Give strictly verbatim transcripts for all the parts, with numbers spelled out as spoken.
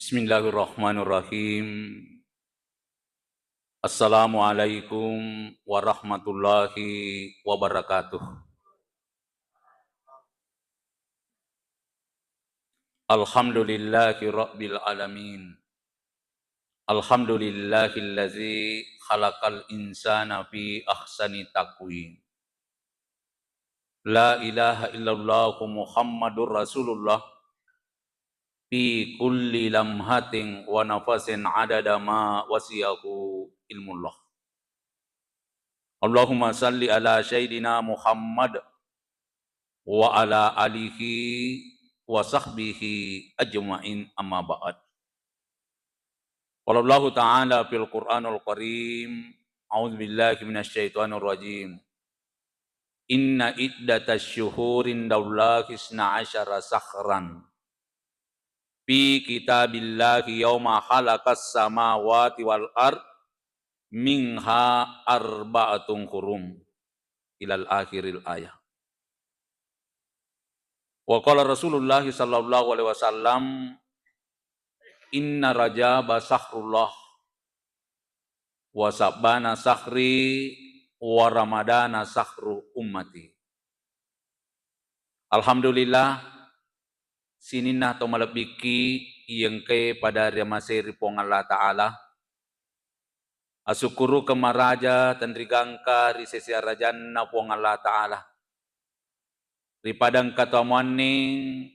Bismillahirrahmanirrahim. Assalamualaikum warahmatullahi wabarakatuh. Alhamdulillahi rabbil alamin. Alhamdulillahillazi khalaqal insana fi ahsani taqwim. La ilaha illallah Muhammadur Rasulullah fi kulli lamhatin wa nafasin adada ma wasi'ahu ilmullah. Allahumma salli ala sayyidina Muhammad wa ala alihi wa sahbihi ajma'in, amma ba'd. Qala Allahu ta'ala fil Qur'anul Karim, a'udzu billahi minasy syaithanir rajim. Inna iddatasy syuhuri indallahi isna asyara syahran fi kitabillahi yauma khalaqas samawati wal ard minha arba'atun hurum, ilal akhiril ayah. Wa qala Rasulullah sallallahu alaihi wasallam, "Inna Rajaba sahrullah, wa Sa'bana sahri, wa Ramadana sahru ummati." Alhamdulillah, sininna to malebbikki iyengke pada riamaseri Puang Allah Ta'ala. Asukkurukeng maraja tenrigangka ri sese arajanna Puang Allah Ta'ala. Ri padang katamuanning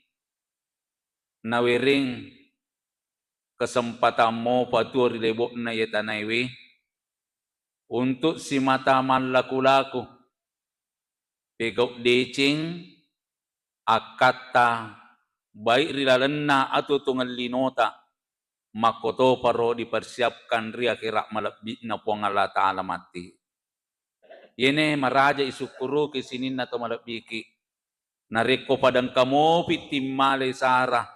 nawereng kesempatan mopa tuo ri lebo'na iye tanaewe untuk simata mallaku-laku, pegau deceng, akkatta, baik ri lalenna atuo-tuongeng linota, makkotoparo dipersiapkan ri akhera malebbi'na Puang Allah Ta'ala matti. Iyene maraja isukkuruki sininna to malebbiki. Narekko pada engka mopi timmale sara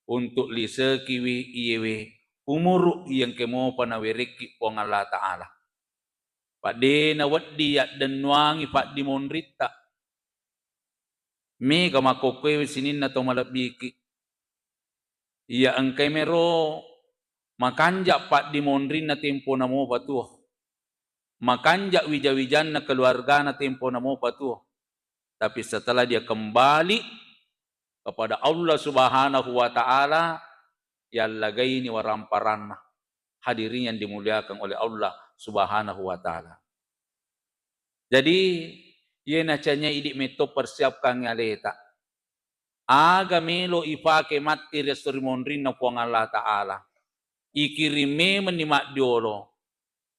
untuk lisekiwi iyewe umuru iyengke mopa nawerekki Puang Allah Ta'ala. Padde nawedding yaddennuangi paddimonritta. Mega makkokkoewe sininna to malebbiki. Iya engkai mero makanja paddimonrinna tempona mopa tuo. Makanja wija-wijanna keluargana tempona mopa tuo. Tapi setelah dia kembali kepada Allah Subhanahu wa Ta'ala, yallagaini waramparanna. Hadirin yang dimuliakan oleh Allah Subhanahu wa Ta'ala. Jadi, iye nacanya idi metto persiapkan aleta. Aga melo ipake matti ri esso ri monrinna Puang Allah Ta'ala. Ikiring memenni maddiolo.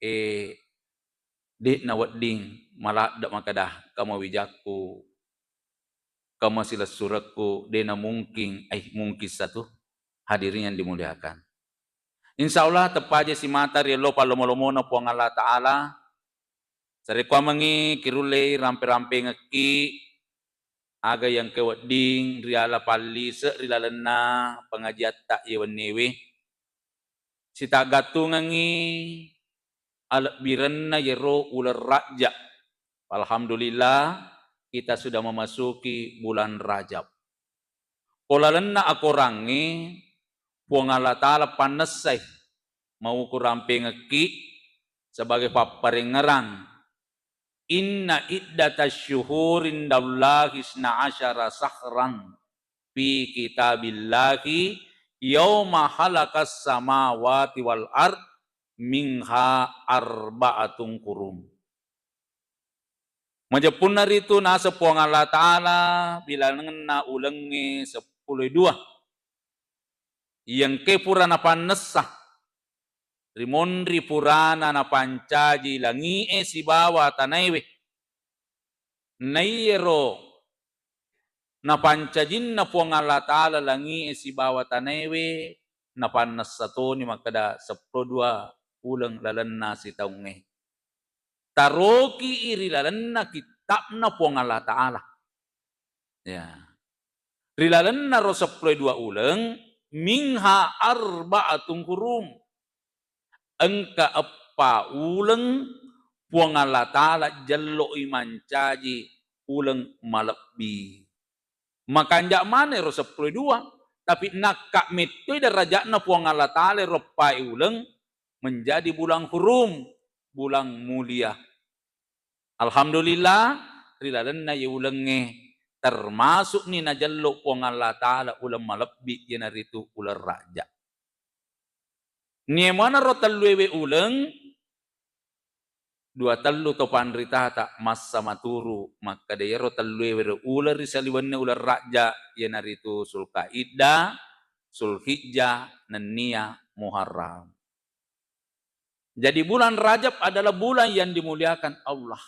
Eh, de' nawedding maladde' makkeda, kamawijakku, kamasilessurekku, de' namungkin, eh, mungkin satu. Hadirin yang dimuliakan. Insya Allah, teppaje simata ri ello pallomo-lomona Puang Allah Ta'ala. Sarekkuammengngi kirullei rampe-rampengekki aga yang kewedding riala pallise ri lalenna pengajiatta iye wenniwe. Sitaggattungengngi alebbirenna yero uleng Rajab. Alhamdulillah, kita sudah memasuki bulan Rajab. Ko lalenna akorangnge, Puang Allah Ta'ala pannessai mauku rampengekki sebagai papparengngerang. Inna iddatasy syuhuri indallahi isna asyara syahran fi kitabillahi yauma khalaqas samawati wal ard minha arba'atun hurum. Majeppunna ritu naseng Puang Allah Ta'ala bilangenna ulengnge seppulo dua. Iyengke pura napannessa ri monri purana napancaji langi'e sibawa tanaewe. Naiyero napancajinna Puang Allah Ta'ala langi'e sibawa tanaewe, napannessa toni makkeda seppulo dua uleng lalenna sitaungnge. Taroki ri lalenna kitta'na Puang Allah Ta'ala. Ya. Ri lalenna ro seppulo dua uleng, minha arba'atun hurum. Engka eppa uleng Puang Allah Ta'ala jelloi mancaji uleng malebbi. Makanja maneng ro seppulo dua. Tapi nakka mettoi darajatna Puang Allah Ta'ala roppae uleng menjadi bulan hurum, bulan mulia. Alhamdulillah, ri lalenna ye ulengnge termasukni najello Puang Allah Ta'ala uleng malebbi, iyanaritu uleng Rajab. Niemanaro telluewe uleng, dua tellu to panritata massa maturu makkeda iyaro telluewe ro uleng ri saliwenna uleng Rajab, iyanaritu Sulkaidah, Sulhijjah, nennia Muharram. Jadi bulan Rajab adalah bulan yang dimuliakan Allah.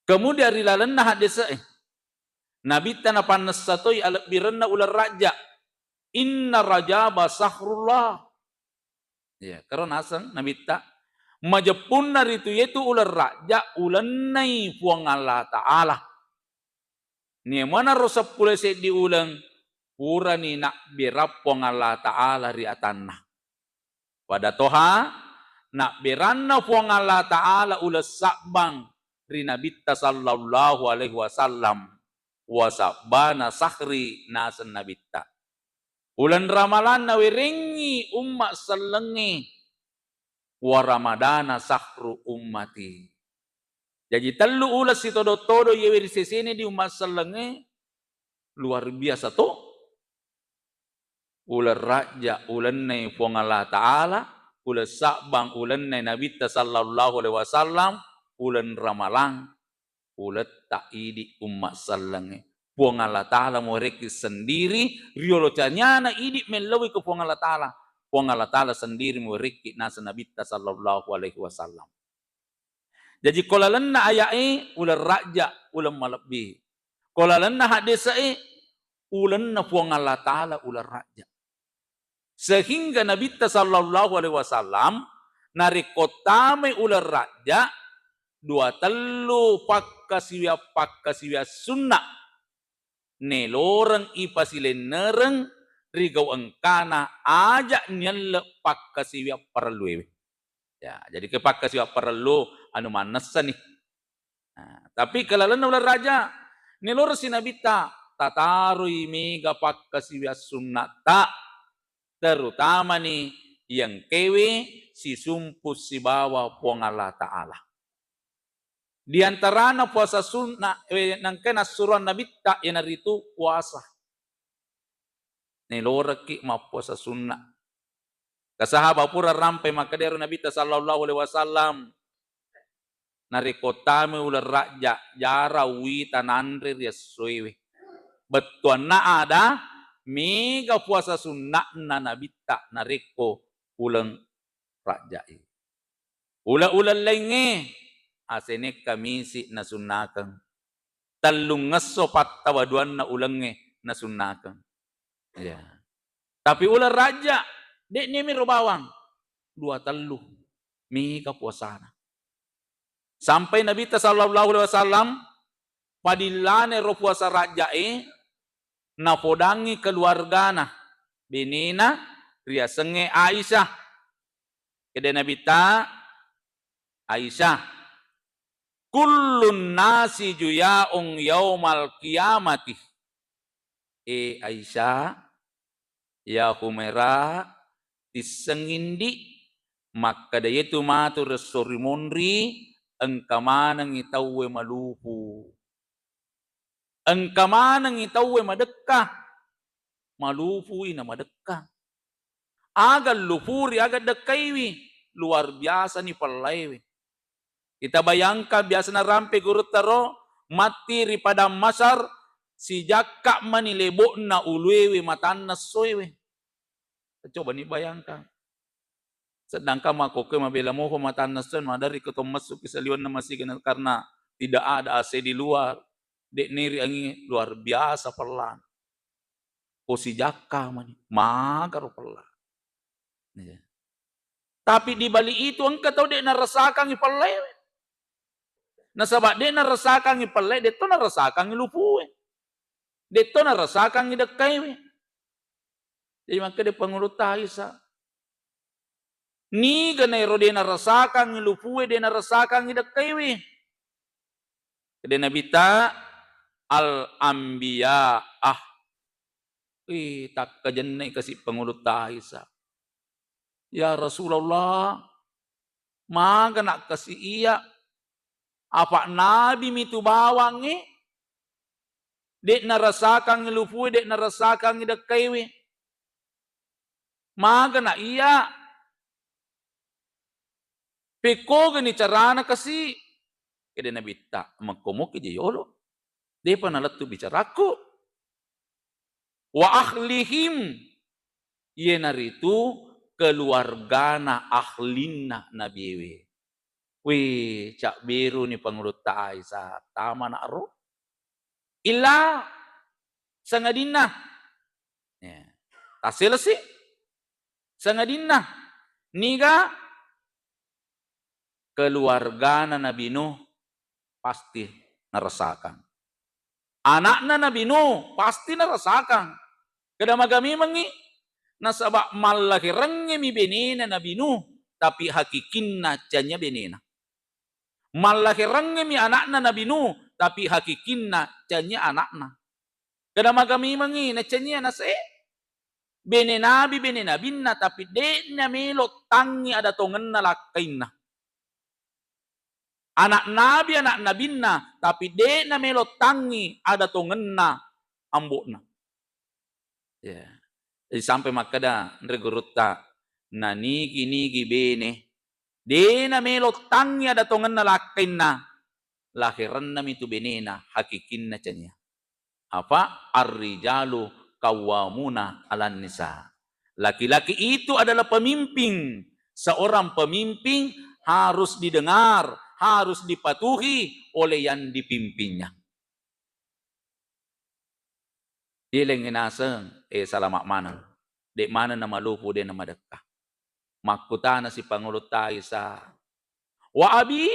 Kemudian ri lalenna haddese'e, Nabitta napannessa toi alebbirenna uleng Rajab. "Inna Rajaba sahrullah." Ya, karo naseng Nabitta, majeppunna ritu yetu uleng Rajab, ulennai Puang Allah Ta'ala. Niemanaro seppulo seddi uleng, purani nabberang Puang Allah Ta'ala ri atanna. Pada toha, nabberanna Puang Allah Ta'ala uleng Sabbang ri Nabitta sallallahu alaihi wasallam, wa sabbana sahri, naseng Nabitta. Uleng Ramalang nawerengngi umma sellengnge, wa Ramadana sahru ummati. Jaji tellu uleng sitodo-todo iyewe ri sesena di umma sellengnge, luar biasa to. Uleng Rajab ulennai Puang Allah Ta'ala, uleng Sabbang ulennai Nabitta sallallahu alaihi wasallam, uleng Ramalang uletta idi umma sellengnge. Puang Allah Ta'ala muwerekki sendiri, riolo canyana idi mellauwi ke Puang Allah Ta'ala. Puang Allah Ta'ala sendiri muwerekki naseng Nabitta sallallahu alaihi wasallam. Jaji ko lalenna aya'e uleng Rajab, uleng malebbi. Ko lalenna haddese'e ulenna Puang Allah Ta'ala uleng Rajab. Sehingga Nabitta sallallahu alaihi wasallam narekko tamai uleng Rajab, dua tellu pakkasiwiang-pakkasiwiang sunna neloreng ipasilennereng ri gau engkana aja nielle pakkasiwiang parelluewe. Ya, jadi ke pakkasiwiang parellu anu mannessa nih. Nah, tapi ke lalenna uleng Rajab, neloreng si Nabitta tataroi mega pakkasiwiang sunnatta, terutamani yang kewe sisumpu sibawa Puang Allah Ta'ala. Di antarana puasa sunna, eh, nangka nassuroang Nabitta, iyanaritu puasa. Nelorekki mappuasa sunna. Kasahaba pura rampe makkedaro Nabitta sallallahu alaihi wasallam, narekko tame uleng Rajab, jara uwita nanre ri essoewe. Bettuanna ada mega puasa sunna'na Nabitta narekko uleng Rajab e. Uleng-uleng laingnge, Asene Kamisi nasunnakeng. Tellungngesso pattawa duanna ulengnge nasunnakeng. Ya. Tapi uleng Rajab, de'ni miro bawang. Dua tellu. Mega puasana. Sampai Nabitta sallallahu alaihi wasallam padillana ro puasa Rajab e, napodangi keluargana, benena riasengnge Aisyah. Kede Nabitta, Aisyah, "Kullun nasi juyaun yaumal qiyamati." E Aisyah, ya Humaira, tisseng indi makkeda yetu matu resso ri monri engka manengngi tauwe malupu. Engka manengngi tauwe madekka, malupui na madekka. Aga lupuri, aga dekkaiwi, luar biasani pellaewe. Kita bayangkan biasana rampe gurutta ro, matti ri padang Masar, sijakka mani lebo'na uluewe matanna essoewe. Coba ni bayangkan. Sedangkan makkokkoe mabela mopa matanna esso, maderri ko to messuki saliwenna masiga na, karena tidak ada A C di luar. De'ni ri angi luar biasa pellang. Ko sijakka mani, magaro pellang. Iya. Tapi di balik itu engka tau de' narasakangi pellewe. Nasaba de' narasakangi pelle, de' to narasakangi lupue. De' to narasakangi dekkaiwe. Jadi makkeda Pangulutta Aisyah, niga naero de' narasakangi lupue, de' narasakangi dekkaiwe. Kede Nabitta, al-anbiyaah. Wih, takkajenne'i kasi Pangulutta Aisyah. "Ya Rasulullah, magana kasi iya? Apa Nabi mitu bawangnge, de' narasakangngi lupue, de' narasakangngi dekkaiwe. Magana iya? Pekkogani carana kasi?" Kede Nabitta, "Mekko moki je yolo. Depa nalettu bicarakku." "Wa ahlihim," iyanaritu keluargana, ahlinna Nabiewe. Wih, cabberuni Pangulutta Aisyah, tamana ro. Illa sangadinna. Ya. Tasselessi. Sangadinna. Niga keluargana Nabi Nuh pasti narasakang. Anakna Nabi Nuh pasti narasakang. Keda maga memengngi, nasaba mallaherengngemi benena Nabi Nuh, tapi hakikinna canya benena. Mallaherengngemi anakna Nabi Nuh, tapi hakikinna canya anakna. Keda maga memengngi, nacanya nase bene nabi, bene nabinna, tapi de'na melo tangngi ada tongenna lakkainna. Anak nabi, anak nabinna, tapi de'na melo tangngi ada tongenna ambo'na. Ya. Jadi sampai makkeda nre gurutta, nanigi-nigi bene, de'na melo tangngi ada tongenna lakkainna, laherennami tu benena, hakikinna cania. Apa? Ar-rijalu qawwamuna 'alan nisa. Laki-laki itu adalah pemimpin. Seorang pemimpin harus didengar, harus dipatuhi oleh yang dipimpinnya. Ilengngi naseng, eh, salama maneng. De' maneng namalupu, de' namadekka. Makkutana si Pangulutta Aisyah, "Wa abi,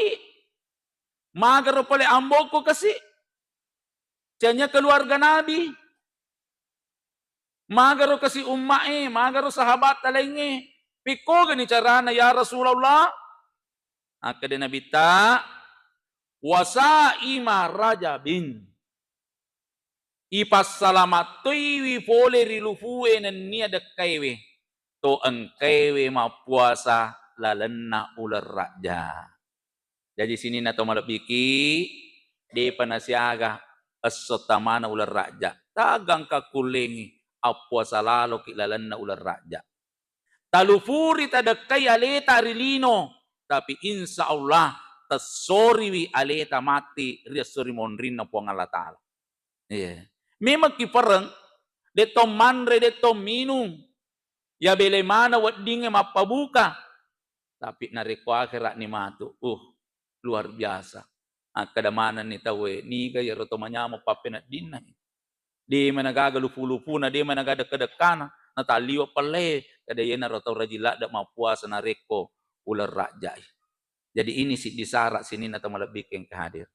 magaro pale ambo'ku kasi? Canya keluarga Nabi? Magaro kasi umma'e, magaro sahabatta laingnge? Pekkogani carana ya Rasulullah?" Akkeda Nabitta, "Wasaima Rajabin." Ipassalama' toiwi pole ri lupue nennia dekkaiwe, to engkaiwe mappuasa lalenna uleng Rajja. Jaji sininna to malebbiki, depa nasiaga esso tamana uleng Rajja, taggangka kullengngi appuasa laloki lalenna uleng Rajja. Talupuri tadekkai aleta ri lino, tapi insya Allah tessoriwi aleta matti ri esso ri monrinna Puang Allah Ta'ala. Iya. Memang kipereng, de' to manre, de' to minung. Ya bele mana weddingnge mappabuka. Tapi narekko akhera'ni matu, uh, luar biasa. Akkeda manenni tauwe, niga iyaro to manyameng pappeneddinna. De' managaga lupu-lupuna, de' managa dekka-dekkana, natalliwe pelle, kada iyanaro tau rajing ladde' mappuasa narekko uleng Rajja'i. Jadi ini siddi sara' sininna tau malebbikkeng engka hadir.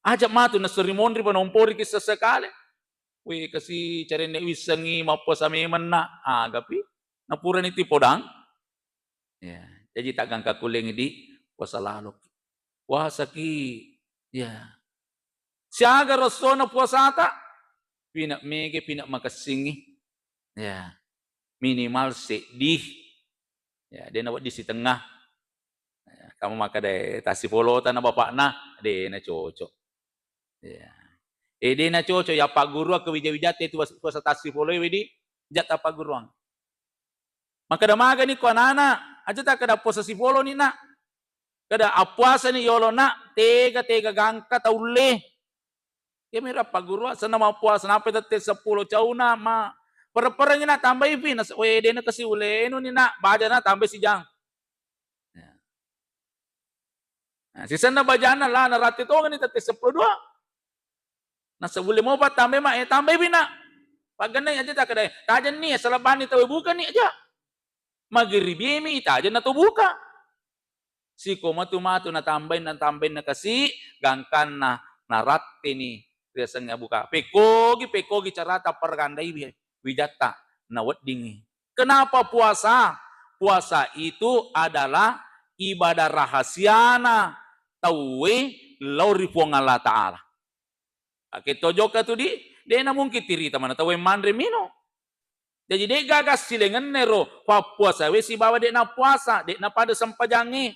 Aja' matu nasseri monri pa nomporiki sesekale. Wih, kasi carenne wissengngi mappuasa memenna, agapi napurani tipodang. Ya, jaji taggangka kullengngi di puasa laloki. Puasaki, ya. Siaga ressona puasata? Pine' mege, pine' makessingngi. Ya. Minimal seddi. Ya, de' nawedding sitengnga. Ya, kamu makkeda tassipolota na bapakna, de' nacocok. Ya. Eh, de' nacocok ya pagguruang ke wija-wijatta itu puas-, puasa tassipoloe wedi, jatta pagguruang. Makkeda magani ko anana, aja takkeda puasa sipoloni, Nak. Kada appuasani yolo, Nak, tega-tega gangka taulle. Iyamiro appagguruang, senna mappuasa, nappa tette seppulo cauna, ma, pereng-perengngi, Nak, tambaipi, nas-, we, de'na kasi ulenuni, Nak, bajana tambai sijang. Ya. Nah, sisenna bajana la naratte tongeni tette seppulo dua. Nasaba ulle mopa tambai ma, eh, tambaipi, Nak. Paggennai aja takkeda, tajenni, eh, salebbanni tauwe bukani aja. Mageribiemi itajeng nato buka. Siko matu-matu natambai, natambai nakasi, gangkanna naratteni riasengnge buka. Pekkogi, pekkogi carata pargandai wi-, wijatta naweddingngi. Kenapa puasa? Puasa itu adalah ibadah rahasiana tauwe lao ri Puang Allah Ta'ala. Pake tojoka tu di, De'na mungkin tirita mana tau manre mino. Jaji, de'gaga silengenna ro pappuasawe sibawa de'na puasa, de'na pada sempajangnge.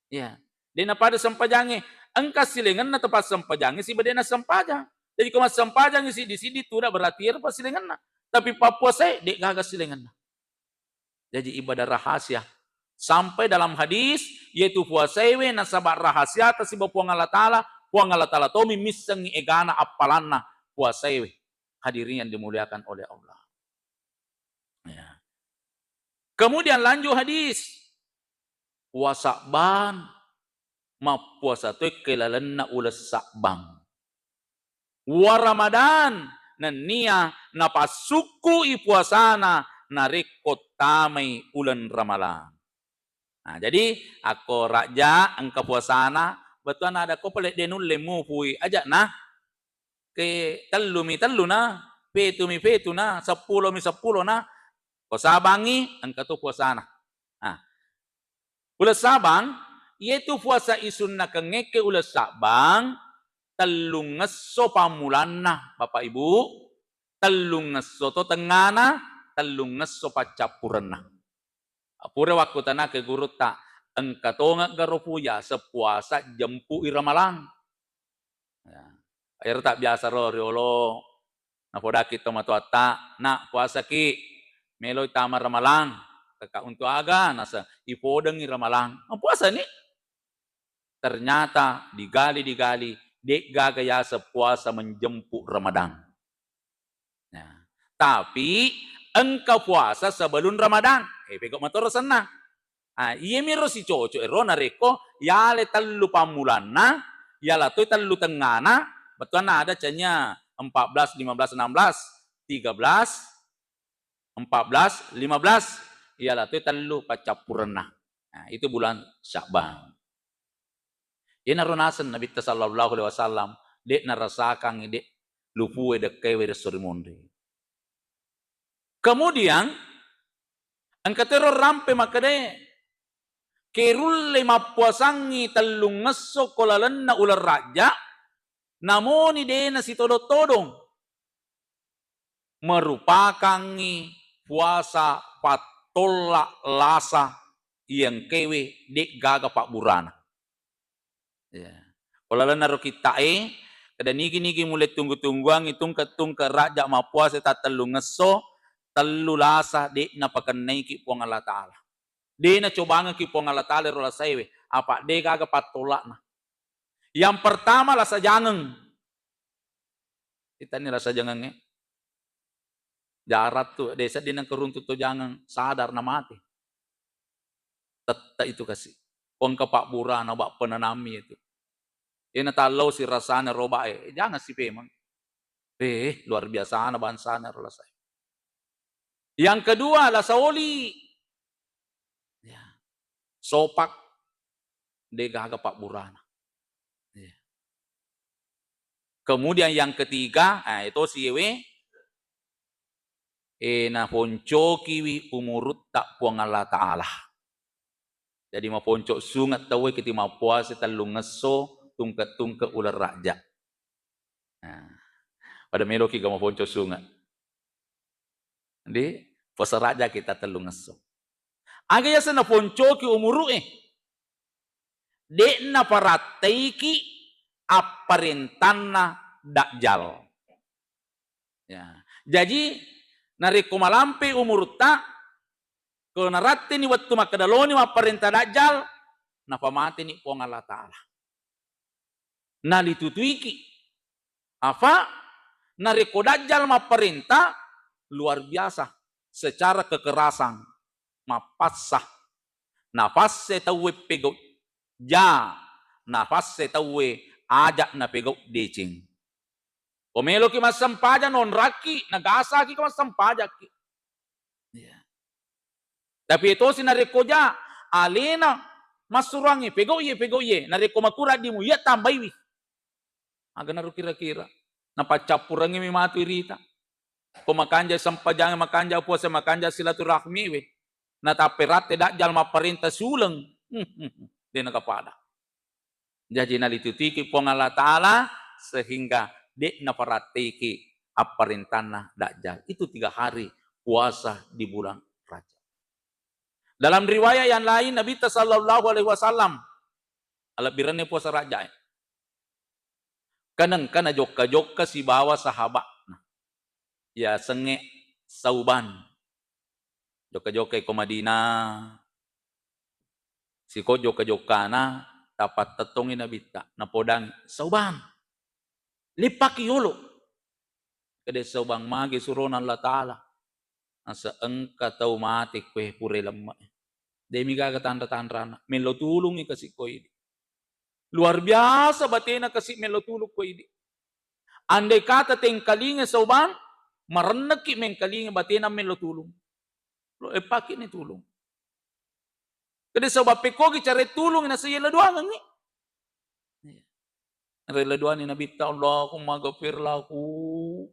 Ya, de'na pada sempajangnge. Engka silengenna tepat sempajangnge sibawa de'na sempajang. Jadi, ko massempajangngi siddi-siddi, tuda berarti ero pasilengenna. Tapi pappuasae de'gaga silengenna. Jaji, ibadah rahasia. Sampai dalam hadis, yaitu puasaewe nasaba rahasia tasiba Puang Allah Ta'ala, Puang Allah Ta'ala tomi missengngi egana appalanna puasaewe. Hadirin yang dimuliakan oleh Allah. Ya. Kemudian lanjut hadis. Wa Sa'ban, mappuasa toi ke lalenna uleng Sa'ban. Wa Ramadan, nennia napassukku'i puasana narekko tamai uleng Ramalang. Nah, jadi akko Rajja engka puasana, bettuanna ada ko pale de nulle mupui, aja'na ke tellumi telluna, petumi petuna, seppulomi seppulona, ko Sabangngi engka to puasana. Nah, uleng Sabang, iyetu puasa isunnakengngeke uleng Sabang, tellungngesso pammulanna, Bapak Ibu, tellungngesso to tengngana, tellungngesso paccappurenna. Pura wakkutanake gurutta, engka tongeng garo puya seppuasa jempu'i Ramalang. Ya. Ero tak biasa ro riolo, napodaki to matoatta, "Nak, puasaki, meloi tama Ramalang." Kaka, "Untuk aga?" Nasa, "Ipodengi Ramalang." "Oh, puasani?" Ternyata digali-digali, de'gaga yaseng puasa menjemput Ramadan. Nah, tapi engka puasa sebelum Ramadan. Eh, pegau matoro senna. Ah, iyemiro sicoco ero narekko yale tellu pammulanna, yala toi tellu tengngana, bettuanna ada canya empat belas, lima belas, enam belas, tiga belas, empat belas, lima belas, yala toi tellu paccappurenna. Nah, itu bulan Sya'ban. Iyanaro naseng Nabitta sallallahu alaihi wasallam, de' narasakangngi, de' lupue, dekkaiwe, resso ri monri. Kemudian, engka tero rampe makkedae, kerulle mappuasangngi tellungngesso ko lalenna uleng Rajja, namoni de' nasitodong-todong. Merupakangngi puasa pattolla lasa iya engkaewe de'gaga pabburana. Ya. Ko lalenna ro kitta'e, kada nigi-nigi mulle tunggu-tungguangngi tungke-tungke Rajja mappuasa tattellungngesso, tellu lasa de' napakennaiki Puang Allah Ta'ala. De' nacobangengki Puang Allah Ta'ala ro lasaewe, apa de'gaga pattolla'na. Yang pertama, lasa jangeng. Itani lasa jangengnge. Jarang tu, de' sedding nengka runtu to jangeng, sadar na mate. Tette itu kasi. Ko engka pabburana, ba' penanami itu. Ena tallau si rasana roba e, jangan si pemeng. Eh, luar biasana bangsana ro lasae. Yang kedua, lasa oli. Ya. Sopak, de'gaga pabburana. Ya. Kemudian yang ketiga, eh, itu siwe, eh, naponcokiwi umurutta Puang Allah Ta'ala. Jadi maponco sunge' tauwe kiti mappuasa tellungngesso tungke-tungke uleng Rajja. Nah, pada meloki ga maponco sunge'. Di, puasa Rajja kita tellungngesso. Aga yaseng naponcoki umuru'e? De' naparatteiki apparentanna Dajjal. Ya. Jaji, narekko malampe umurutta, ko naratteni wettu makkeda loni mapparenta Dajjal, napamateni Puang Allah Ta'ala. Nalitutuiki. Apa? Narekko Dajjal mapparenta, luar biasa. Secara kekerasan, mappassa. Napasse tauwe pegau ja, napasse tauwe aja napegau deceng. Ko meloki massempajang, nonrakki, nagasaki ko massempajakki. Iya. Tapi etosi narekko ja, alena massuroangngi, pegau iye, pegau iye. Narekko makurang dimu, iya tambaiwi. Aga naro kira-kira. Napaccappurengngi mi matu irita. Ko makanja sempajang, makanja puasa, makanja silaturahmi we. Natappe ratte Dajjal mapparenta suleng. De' nakapada. Jaji nalitutiki Puang Allah Ta'ala sehingga de' naparatteiki apparentanna Dajjal. Itu tiga hari puasa di bulan Rajab. Dalam riwayat yang lain, Nabitta sallallahu alaihi wasallam, alebbirenni puasa Rajab, kan engka najokka-jokka sibawa sahabatna, yasengnge Sauban. Jokka-jokka ko Madinah, siko jokka-jokkana, tapattettongi Nabitta, napodangi, "Sauban, leppaki yolo." Kede Sauban, "Magi surona Allah Ta'ala?" Nasa engka tau mate kue pura lemma. Demi gaga tanra-tanrana. Mello tulungi kasi ko idi. Luar biasa batena kasi mello tulung ko idi. Andai kata tengkalinga Sauban, marennekki mengkalinga batena mello tulung. Lo epaki ni tulung. Kede Sauban, pekkogi cara tulung, nasa yella doangengngi. Iya. Rela doani Nabitta, "Allahumma ghafir lahu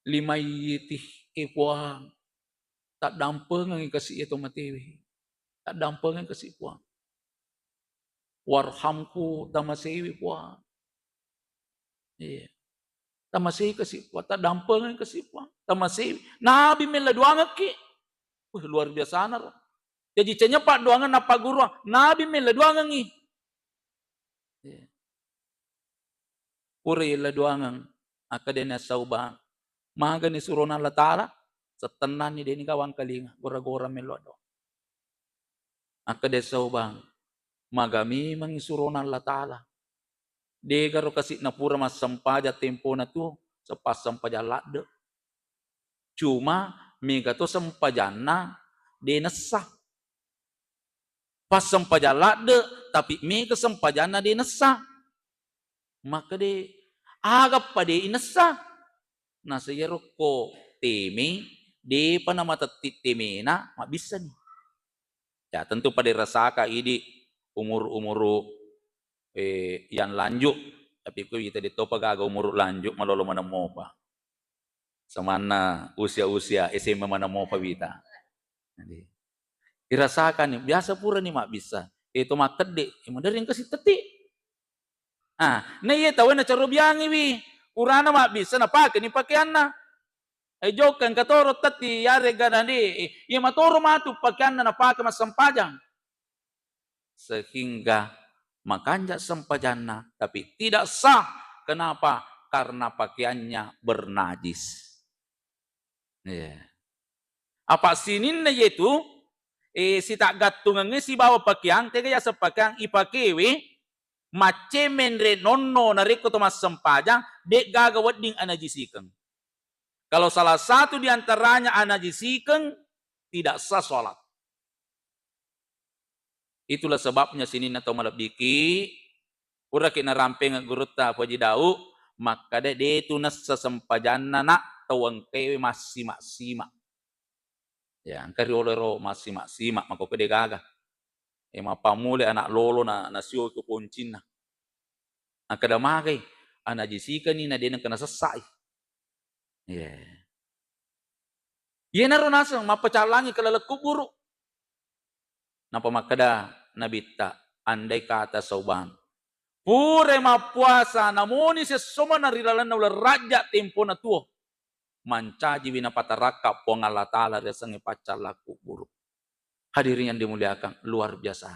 limayyitih," e Puang, taddampengengngi kasi e to matewe. Taddampengengngi kasi Puang. "Warhamhu," tamasewi Puang. Iya. Tamasei kasi Puang, taddampengengngi kasi Puang. Tamasei. Nabi mella doangekki. Wah, luar biasana ro. Jaji cenyepa doangeng napagguruang. Nabi mella doangengngi. Iya. Pura yella doangeng, akkeda ni Sauban, "Magani surona Allah Ta'ala?" Settennanni, deni gawang kalinga, gora-gora mello doang. Akkeda Sauban, "Maga memengngi surona Allah Ta'ala. Degaro kasi napura massempajang tempona tuo, sepassempajang ladde. Cuma mega to sempajanna de nessa. Passempajang ladde, tapi mega sempajanna de nessa." Makkede, "Agappa de inessa?" Nasa iyaro ko teme, depa namatetti temena, mabbissani. Ya, tentu pada irasaka idi umuru-umuru, eh, yang lanjut, tapi ko ita de topa gaga umuru lanjut, malolo maneng mopa. Samanna usia-usia S M A maneng mopa wita. Jadi, irasakani, biasa purani mabbissa. Eh, to makkedde, eh, maderri engka sitetti. Ah, na iya tawwe nacarobiangiwi. Purana mabbissa, napakeni pakeanna. Eh, jokka engka toro tetti, yarega nadi, eh, iya matoro matu pakeanna napake massempajang. Sehingga makanja sempajanna, tapi tidak sah. Kenapa? Karena pakaiannya bernajis. Iya. Apa sininna yetu, eh, sitaggattungengnge sibawa pakeang, tega yaseng pakeang ipakewe, macce menre nonno narekko to massempajang, de'gaga wedding anajisikeng. Kalau salah satu di antaranya anajisikeng, tidak sah sholat. Itulah sebabnya sininna tau malebbiki, puraki narampengeng gurutta Puji Daud, makkeda, "Detu nessa sempajanna, nak, tau engkaewe massima-sima." Ya, engka riolo ero massima-sima, makkokko de gaga. E, mappammule anak lolo na, nasio ke poncinna. Akkeda magai, anajisikani na de nengka nasessai. Iya. Iyanaro naseng mappacallangi keleleng kuburu. Napa makkeda Nabitta, andai kata Sauban pura mappuasa namoni sessomana ri lalenna uleng Rajab tempona tuo, mancajiwi napatarakka Puang Allah Ta'ala riasengnge paccallang kuburu. Hadirin yang dimuliakan, luar biasa.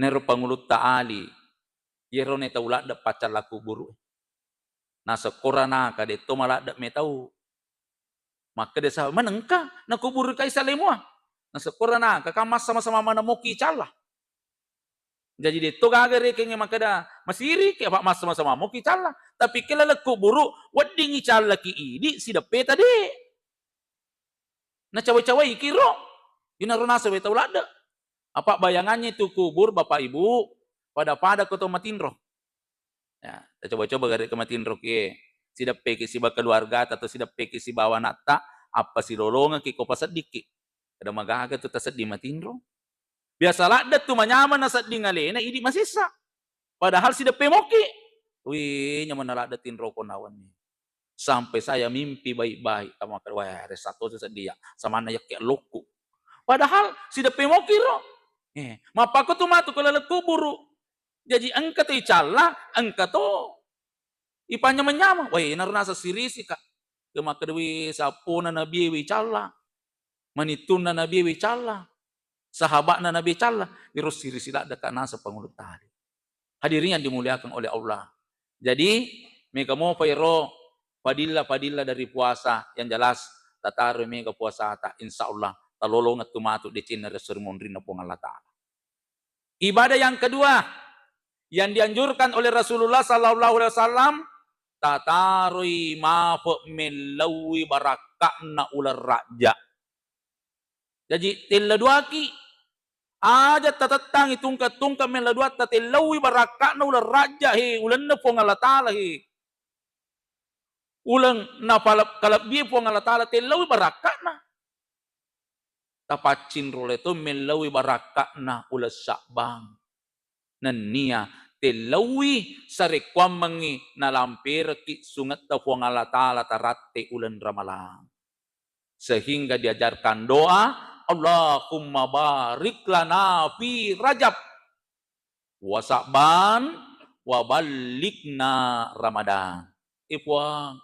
Nero pangulutta Ali, iyero ne tau ladde paccallang kuburu. Nasekkora naka, detto maladde metau. Makkeda sa, "Manengka nakuburu kai salemoa?" Nasekkora naka, "Kan massama-sama maneng moki calla." Jaji detto gaga rekengnge makkeda, "Masiri ke, apa massama-sama moki calla." Tapi ke laleng kuburu, weddingi callaki idi, sideppe tadi. Nacawa-cawaiki ro. Inaro nasaba tau ladde. Apa bayangannya itu kubur, Bapak Ibu, pada-pada ko to matinro. Ya, tacoba-coba gare ke matinro kie. Sideppeki siba keluarga atau sideppeki sibawa anatta, apa silolongeki ko paseddiki. Kada magaga tu tasedding matinro. Biasa ladde tu manyameng nasedding alena, idi masessa. Padahal sideppe moki. Wih, nyamanna ladde tinroko nawenni. Sampai saya mimpi baik-baik. Tama ke, wah, resa to sedia. Samanna yakke lokku. Padahal sideppe moki ro. Eh, mappako tu matu ke laleng kuburu. Jaji engka to icalla, engka to Ipanyameng-nyameng, wah, enaro naseng sirisi, Kak. Ke makkedawi sappona Nabi wi calla, manittunna Nabi wi calla, sahabatna Nabi calla, iro sirisi ladde, Kak, naseng pangulu tali. Hadirin yang dimuliakan oleh Allah. Jadi, mega mopa ero fadillah-fadillah dari puasa, yang jelas tataro mega puasata, insya Allah talolongeng tu matu decenna ri esso ri munrinna Puang Allah Ta'ala. Ibadah yang kedua yang dianjurkan oleh Rasulullah sallallahu alaihi wasallam, tataroi mafe mellauwi barakka'na uleng Rajja. Jaji, tella duaki. Aja tatettangi tungke-tungke mella duatta, tellauwi barakka'na uleng Rajja, he, ulenna Puang Allah Ta'ala, he. Uleng napale-, kalebbie Puang Allah Ta'ala, tellauwi barakka'na. Tapaccinrole to mellauwi barakka'na uleng Sya'ban. Nennia tellauwi sarekkuammengngi nalamperekki sungetta Puang Allah Ta'ala taratte uleng Ramalang. Sehingga diajarkan doa, "Allahumma barik lana fi Rajab wa Sa'ban wa ballighna Ramadan." Eh, Puang,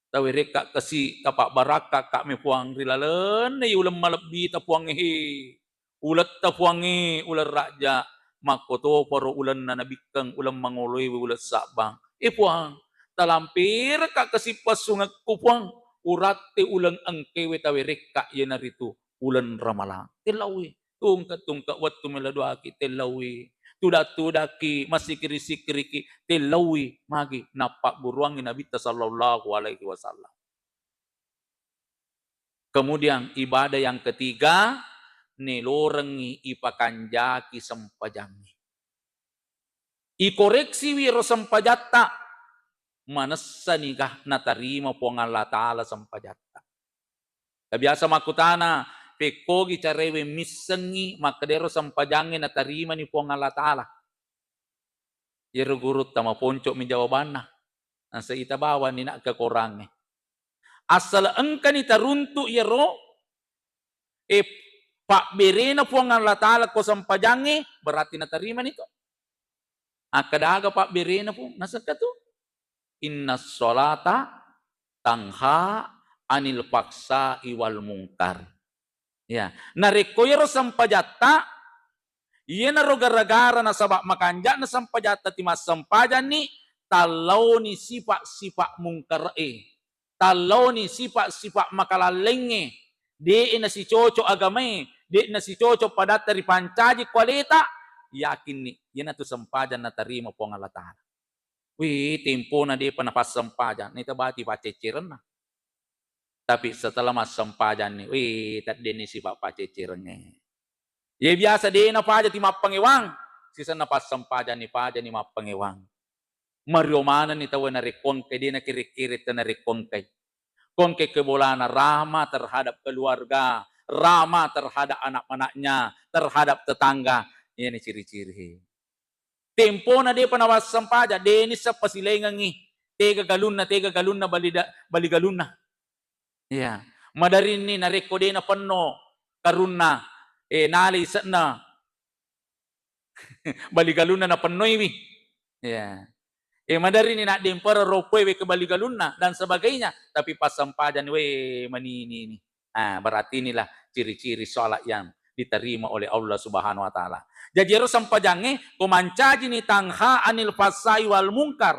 tawerekka kasi, tapabbarakka kami, Puang, ri lalenna uleng malebbita, Puang, he. Uletta, Puangnge, uleng Rajja, makkotoparo ulenna nabikkeng uleng mangoloewe uleng Sabbang. Eh, Puang, talamperekka kasi passungekku, Puang, uratte uleng engkewe tawerekka, iyanaritu uleng Ramalang. Tellauwi, tungke-tungke wettu mela duaki, tellauwi, tuda-tudaki, massikiri-sikiriki, tellauwi, magi nappagguruangngi Nabitta sallallahu alaihi wasallam. Kemudian ibadah yang ketiga, nelorengngi ipakanjaki sempajangnge. Ikoreksiwi ero sempajatta, manessanikah natarima Puang Allah Ta'ala sempajatta? Biasa makkutana, pekkogi carewe missengngi makkedero sempajangnge natarimani Puang Allah Ta'ala. Iyaro gurutta maponco'mi jawabanna. Naseng ita bawanni nak kekorangnge. Assala engkani taruntu iyaro, eh, pabberena Puang Allah Ta'ala ko sempajangnge, berarti natarimani to. Akkeda aga pabberena, Puang? Nasekka tu, "Innas sholata tanha anil fahsya'i wal munkar." Ya, narekko iyaro sempajatta, iyanaro gara-gara nasaba makanja'na sempajatta timassempajanni, tallaoni sipa-sipa mungkara'e, tallaoni sipa-sipa makalallengnge, de'e nasicoco agamae, de'e nasicoco padatta ripancaji ko aleta, yakinni iyanatu sempajang natarima Puang Allah Ta'ala. Wih, tempona de'pa napassempajang, naita bati pacceccerenna. Tapi setelah massempajanni, wih, teddenni sipa pacceccerengnge. Ye biasa de napaja timappangewang, sisenna passempajanni pajani mappangewang. Mario manenni tauwe narekko engkai, de nakere-kere tau narekko engkai. Ko engkai kebolana rahma terhadap keluarga, rahma terhadap anak-anaknya, terhadap tetangga. Iyani ciri-ciri. Tempona de'pa nawassempajang, de nisseng pasilaingengngi tega galunna, tega galunna bali da-, bali galunna. Iya. Madarinni narekko de napenno karunna, eh, nalai ise'na bali galunna napennoiwi. Iya. Eh, madarinni naddempara roppoe wekka bali galunna dan sebagainya, tapi passempajanni, we, manini ini. Ah, berarti inilah ciri-ciri salat yang diterima oleh Allah Subhanahu wa Ta'ala. Jadi, ero sempajangnge, ko mancajini tanha anil fahsya'i wal munkar.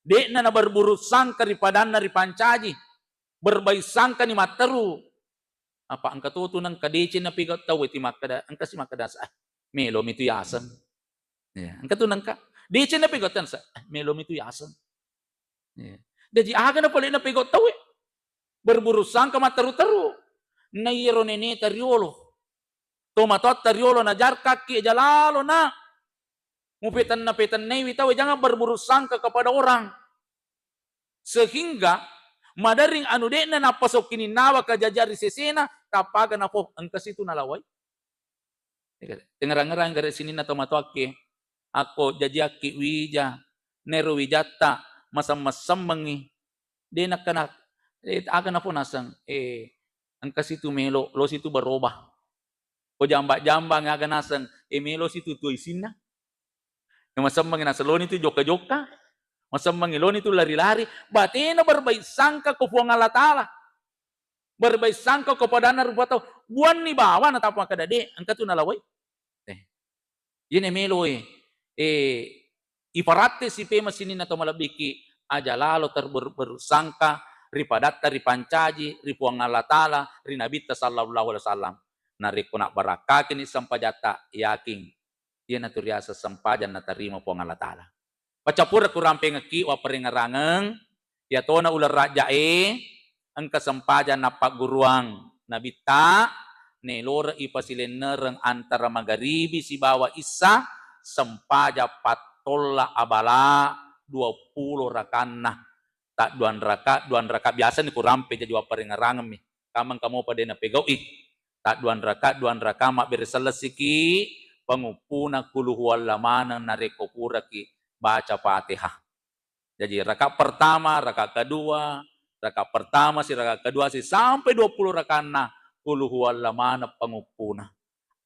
De'na naberburuk sangka ri padanna ripancaji. Berbaik sangkani matteru. Apa engka to tu nengka deceng napigau tau ti makkeda, engka si makkeda, "Ah, melomi tu yaseng." Ya, engka tu nengka. Deceng napigau tau, "Ah, melomi tu yaseng." Ya. Jaji aga na pole napigau tauwe? Berburuk sangka matteru-teru. Na iyaro neneta riolo, tomatoatta riolo najarkakki aja lalo, nak. Mupetenna-petennaiwi tauwe, jangan berburuk sangka kepada orang. Sehingga maderring anu de'na nappasokkininnawa kajajari sesena, tappaga napo engka situ nalawai. Tengerang-ngerang gare sininna tomatoakke, akko jajiakki wija, nero wijatta masemmeng-semmengngi, de nakkana, eh, aga napo naseng, eh, engka situ melo, lo situ berubah. Ko jamba-jambang aga naseng, eh, melo situ tuo isinna. Yang masemmengngi naseng, loni tu jokka-jokka. Masemmengi loni tu lari-lari, batena berbaik sangka ko Puang Allah Ta'ala. Berbaik sangka ko padanna rupa tau. Buanni bawa na tapa makkeda de, engka tu nalawai. Eh. Iyene melo e, eh, iparatte si pema sininna to malebbiki, aja lalo terberuk-beruk sangka ri padatta ripancaji ri Puang Allah Ta'ala, ri Nabitta sallallahu alaihi wasallam. Narekko nabbarakkakini sempajatta, yakin iyanatu riaseng sempajang natarima Puang Allah Ta'ala. Pacappureng kurampengekki wapparengngerangeng, iyatona uleng rajjae engka sempajang nappagguruang Nabitta, neloreng ipasilennereng antara magaribi sibawa issa, sempajang pattolla abala duappulo rakanna. Tadduang raka, duang raka biasani kurampe jaji wapparengngerangemmi. Kameng kamopa de napegau'i. Tadduang raka, duang raka mabbere sellesiki panguppuna qul huwallah maneng narekko puraki baca Fatihah. Jaji raka pertama, raka kedua, raka pertama si, raka kedua si, sampai duappulo rakanna qul huwallah maneng panguppuna.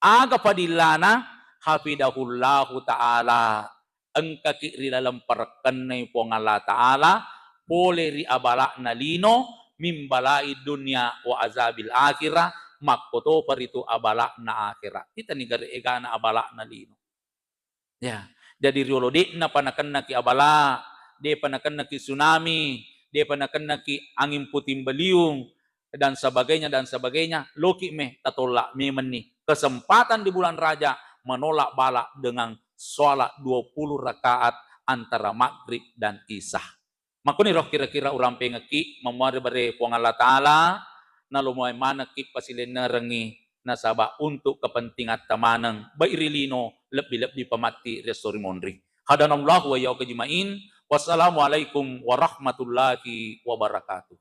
Aga padillana? Hafidahullahu ta'ala, engkaki ri laleng parekkennai Puang Allah Ta'ala, pole ri abala'na lino, min bala'i dunya wa azabil akhirah, makkotopa ritu abala'na akhera. Itani gare egana abala'na lino. Ya, jadi riolo de'na pa nakennaki abala, de'pa nakennaki tsunami, de'pa nakennaki angin puting beliung, dan sebagainya, dan sebagainya, loki me tatolla memenni kesempatan di bulan Rajab menolak bala dengan sholat dua puluh rakaat antara maghrib dan isya. Makkuniro kira-kira urampengekki, mamuare bare Puang Allah Ta'ala, nalomoe manekki pasilennerengngi, nasaba untuk kepentingatta maneng, baik ri lino, lebbi-lebbi pamatti ri esso ri monri. Hadanallahu wa iyyakum ajma'in. Wassalamualaikum warahmatullahi wabarakatuh.